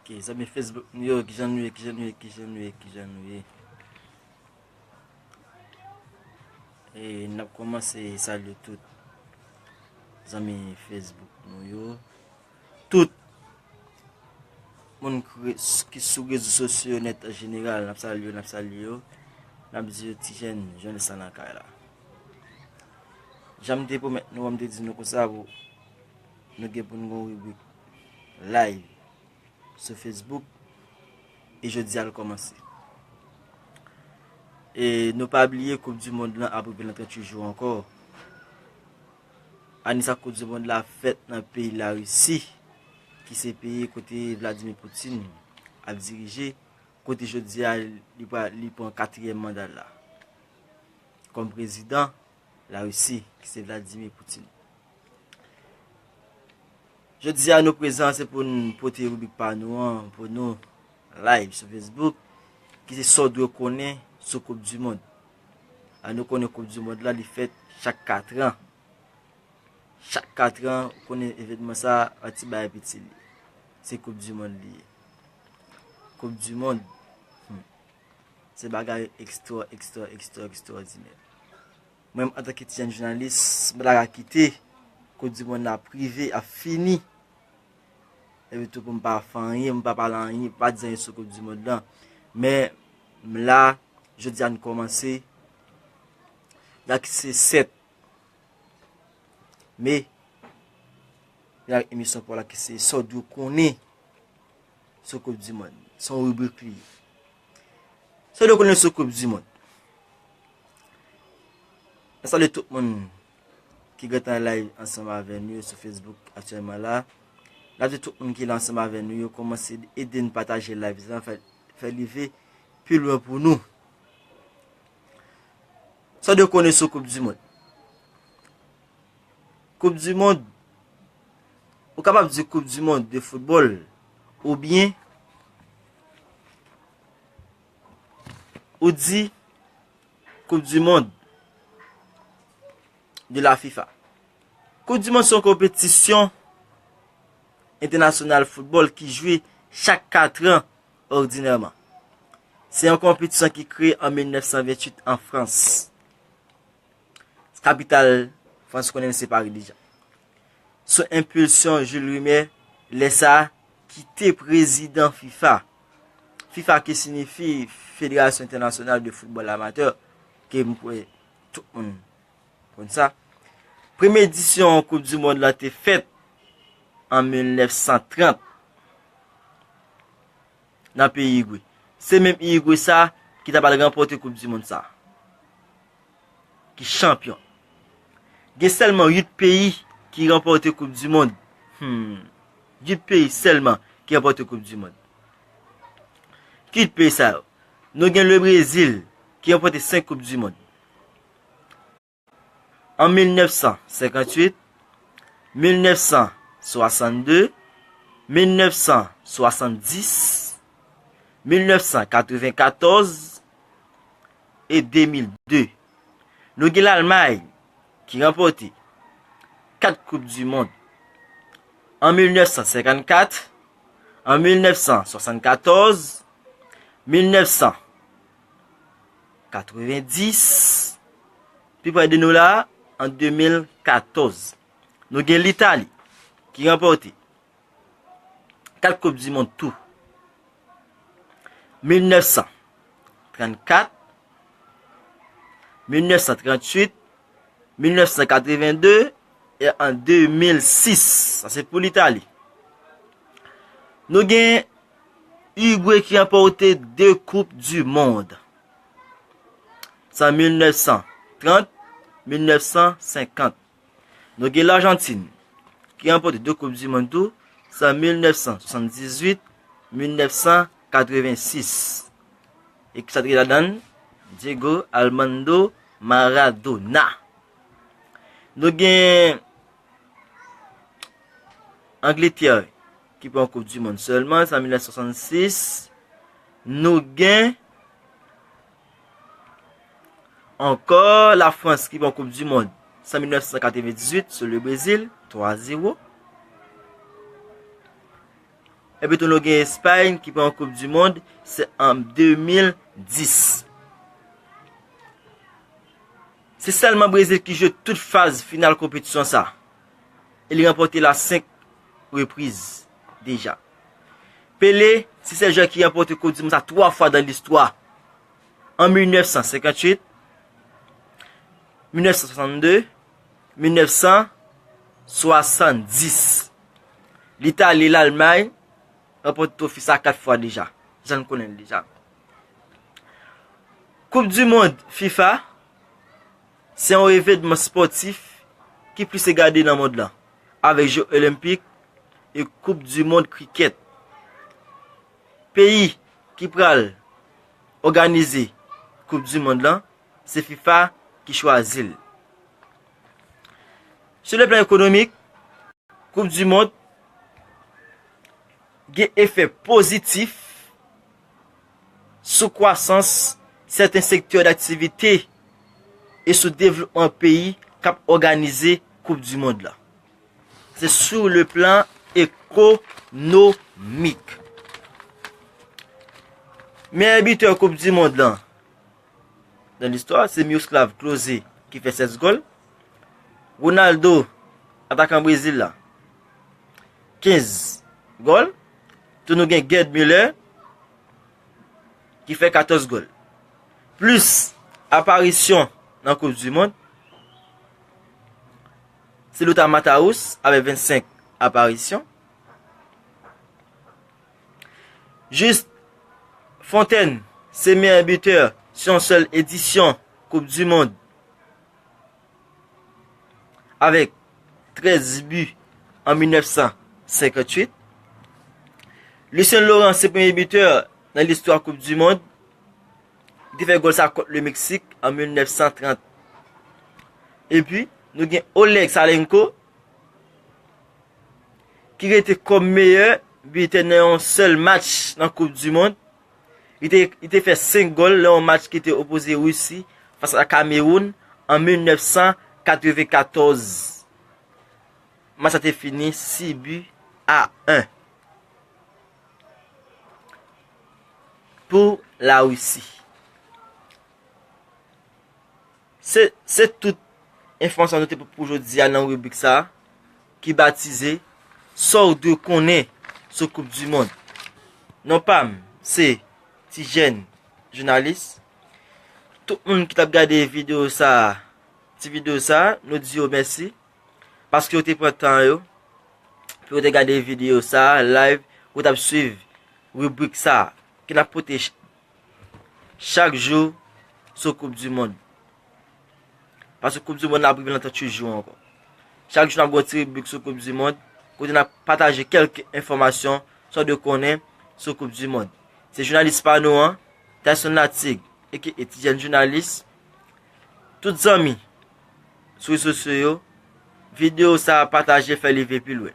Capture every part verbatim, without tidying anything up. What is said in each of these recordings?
Ok, zanmi Facebook nou yo, kijan nou ye, kijan nou ye, kijan nou ye, kijan nou ye? E n ap kòmanse salye tout zanmi Facebook nou yo. Tout moun ki, ki sou rezo sosyo yo nèt an jeneral, n ap salye yo, n ap salye yo. N ap di yo ti jèn, jèn sa nan kay la. Jan m te pwomèt nou an, m te di nou konsa pou nou gen pou nou gen yon ribrik live sou Facebook. E jodi a l kòmanse. E nou pa bliye koup di mond lan ap rive nan tranntuit jou ankò. Ane sa koup di mond la fèt nan peyi Larisi, ki se peyi kote Vladimir Putin ap dirije, kote jodi a li pral, li pran katriyèm manda l la kòm prezidan Larisi, ki se Vladimir Putin. Jodi a nou prezan, se pou n pote ribrik pa nou an pou nou live sou Facebook, ki se sa w dwe konnen sou koup di mond. A nou konnen koup di mond la, li fèt chak katran. Chak katran, ou konnen evènman sa, an ti bagay piti li. Se koup di mond li ye. Koup di mond, hmm, se bagay ekstra, ekstra, ekstra, ekstraòdinè. Mwen menm, antanke ti jèn jounalis, m pa ta ka kite koup di mond la ap rive, ap fini, epi tou pou m pa fè anyen, m pa pale anyen, pa di anyen sou koup di mond lan. Men m la, jodi a n kòmanse. Dati se sèt me. Vin ak emisyon pa w la ki se sa w dwe konnen sou koup di mond. Se yon ribrik li ye. Sa w dwe konnen sou koup di mond. Mwen salye tout moun ki gentan live ansanm avè nou yo sou Facebook aktyèlman la. N ap di tout moun ki la ansanm avè nou yo, kòmanse ede n pataje live sa, fè, fè li rive pi lwen pou nou. Sa w dwe konnen sou koup di mond. Koup di mond, ou kapab di koup di mond de foutbòl, oubyen ou di koup di mond de la FIFA. Koup di mond se yon konpetisyon entènasyonal foutbòl ki jwe chak katran òdinèman. Se yon konpetisyon ki kreye an mil nèf san venntuit an Frans. Kapital Frans konnen se Pari deja. Sou enpilsyon Jules Rimet, lè sa a, ki te prezidan FIFA. FIFA ki siyifi Fédération Internationale de Football Amateur, ke m kwè tout moun konn sa. Premye edisyon Koup di Mond lan te fèt an mil nèf san trant nan peyi Irigwe. Se menm Irigwe sa ki ta pral ranpòte Koup di Mond sa, ki chanpyon. Gen sèlman uit peyi ki ranpòte Koup di Mond. Hmm. Uit peyi sèlman ki ranpòte Koup di Mond. Ki uit peyi sa yo? Nou gen le Brezil, ki ranpòte senk Koup di Mond. An mil nèf san senkantuit, mil nèf san swasannde, mil nèf san swasanndis, mil nèf san katrevenkatòz e de mil de. Nou gen Lalmay ki ranpòte kat Koup di Mond. An mil nèf san senkannkat, an mil nèf san swasannkatòz, mil nèf san katrevendis, pi pre de nou la, an de mil katòz. Nou gen Litali ki ranpòte kat Koup di Mond tou. Mil nèf san trannkat, mil nèf san tranntuit, mil nèf san katrevennde e an de mil sis. Sa se pou Litali. Nou gen Irigwe ki ranpòte de Koup di Mond. Sa mil nèf san trant, mil nèf san senkant. Nou gen Lajantin, ki ranpòte de Koup di Mond tou, sa mil nèf san swasanndizuit, mil nèf san katrevensis. E ki sa t gen ladan l? Diego Armando Maradona. Nou gen Angletè ki pran Koup di Mond sèlman, sa mil nèf san swasannsis. Nou gen ankò Lafrans ki pran Koup di Mond, sa mil nèf san katrevendizuit sou le Brezil, twa zewo. Epi tou nou gen Espay ki pran Koup di Mond, se an de mil dis. Se sèlman Brezil ki jwe tout faz final konpetisyon sa. E li ranpòte l a senk repriz deja. Pele se sèl jwè ki ranpòte Koup di Mond sa twa fwa nan listwa. An mil nèf san senkantuit, mil nèf san swasannde, mil nèf san swasanndis. Litali, Lalmay ranpòte twofi sa kat fwa deja. Jan n konnen l deja. Koup di Mond fifa se yon evènman spòtif ki plis e gade nan mond lan, avèk Je Olenpik e Koup di Mond krikèt. Peyi ki pral òganize Koup di Mond lan, se fifa ki chwazi l. Sou le plan ekonomik, Koup di Mond gen efè pozitif sou kwasans sèten sektè daktivite e sou devlopman peyi k ap òganize Koup di Mond lan. Se sou le plan ekonomik. Meyè bitè Koup di Mond lan nan listwa, se Miroslav Klose ki fè sèz gòl. Ronaldo, atakan Brezil la, kenz gòl. Tou nou gen Gerd Müller ki fè katòz gòl. Plis aparisyon nan Koup di Mond, se Lothar Matthäus avèk vennsenk aparisyon. Juste Fontaine se meyè bitè sou yon sèl edisyon Koup di Mond avèk trèz bi an mil nèf san senkantuit. Lucien Laurent se premye bitè nan listwa Koup di Mond. Li te fè gòl sa kont le Meksik an mil nèf san trant. Epi, nou gen Oleg Salenko ki rete kòm meyè bitè nan yon sèl match nan Koup di Mond. Li te, li te fè senk gòl nan yon match ki te opoze Risi fas a Kamewoun an mil nèf san katrevenkatòz. Match la te fini sis bi a en pou Larisi. Se, se tout enfòmasyon nou te pou jodi a nan ribrik sa a ki batize Sa w dwe konnen sou Koup di Mond. Non pa m se Ti Jèn Jounalis. Tout moun ki t ap gade videyo sa a, ti videyo sa a, nou di yo mèsi paske yo te pran tan yo pou yo te gade videyo sa a live, pou yo t ap swiv ribrik sa a ke n ap pote ch-, chak jou sou Koup di Mond. Paske Koup di Mond la ap rive nan tranntuit jou ankò. Chak jou n ap gen yon ti ribrik sou Koup di Mond, kote n ap pataje kèlke enfòmasyon sa w dwe konnen sou Koup di Mond. Se jounalis pa nou an, Tyson Latig, aka Ti Jèn Jounalis. Tout zanmi sou rezo sosyo yo, videyo sa a pataje, fè li rive pi lwen.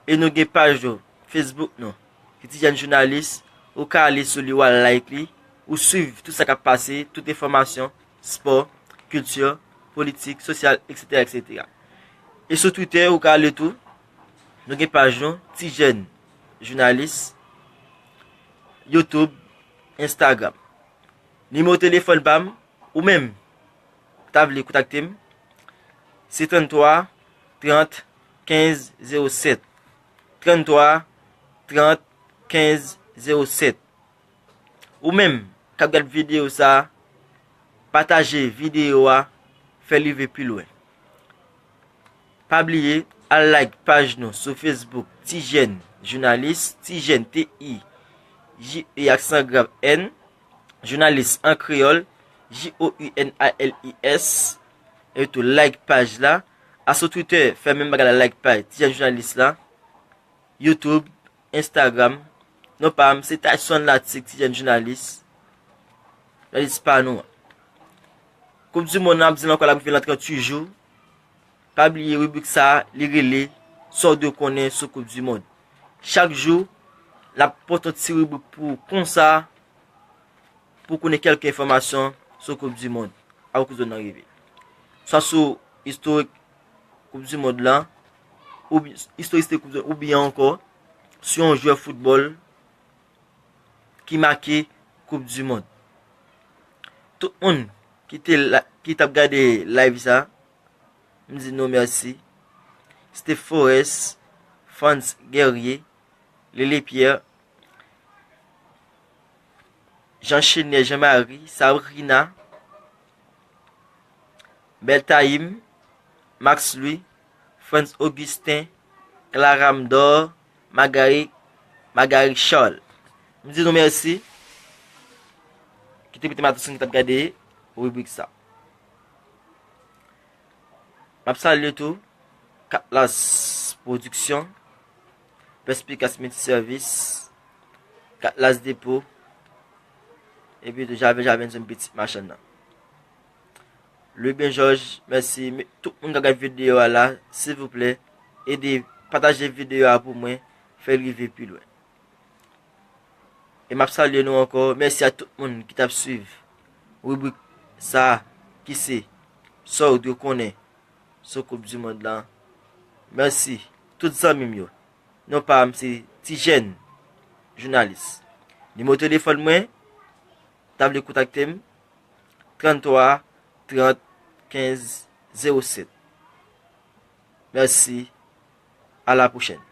E nou gen paj nou, Facebook nou, ki Ti Jèn Jounalis, ou ka ale sou li, w al like li, ou swiv tout sa k ap pase, tout enfòmasyon, spò, kilti, politik, sosyal, etsetera, etsetera. E sou Twitter, ou ka ale tou, nou gen paj nou, Ti Jèn Jounalis, YouTube, Instagram. Nimewo telefòn pa m, ou menm, ta vle kontakte m, se tranntwa, trant, kenz, zewo sèt. Tranntwa, trant, kenz, zewo sèt. Ou menm k ap gad videyo sa a, pataje videyo a, fè l rive pi lwen. Pa bliye, al like paj nou sou Facebook, Ti Jèn Jounalis, Ti Jèn, T I J E aksan grav N, Jounalis an kreyòl, J O U N A L I S, e tou like paj la. A sou Twitter, fè menm bagay la, like paj Ti Jèn Jounalis la. YouTube, Instagram. Non pa m, se Tyson Latik, Ti Jèn Jounalis. Jounalis pa nou an. Koup di Mond nan, ap di l ankò, l ap rive nan tranntuit jou. Pa bliye ribrik sa a, li rele Sa w dwe konnen sou Koup di Mond. Chak jou, l ap pote yon ti ribrik pou ou konsa, pou w konnen kèlke enfòmasyon sou Koup di Mond, avan Koup di Mond nan rive. Swa sou istorik Koup di Mond lan, oubyen, istorik Koup di Mond, oubyen ankò sou yon jwè foutbòl ki make Koup di Mond. Tout moun ki te la, ki t ap gade live sa, m di nou mèsi. Steve Forest, Franz Guerrier, Lele Pierre, Jean Chenier, Jean Marie, Sabrina, Beltaïm, Max Louis, Franz Augustin, Clara Mdor, Magari, Magari Charles. M di nou mèsi. Ki te mete m atansyon ki t ap gade ribrik sa. M ap salye tou Katlas Production, Perspicace Multiservice, Katlas Dépôt, epi tou Javen Javen se yon pitit machann nan. Louis Ben Georges, mèsi. Tout moun k ap gade videyo a la, silvouplè, ede pataje videyo a pou mwen, fè l rive pi lwen. E m ap salye nou ankò. Mèsi a tout moun ki t ap swiv ribrik sa a ki se Sa w dwe konnen sou Koup di Mond lan. Mèsi tout zanmi m yo. Non pa m se Ti Jèn, jounalis. Nimewo telefòn mwen, ta vle kontakte m, tranntwa trant kenz zewo sèt. Mèsi. A la pwochèn.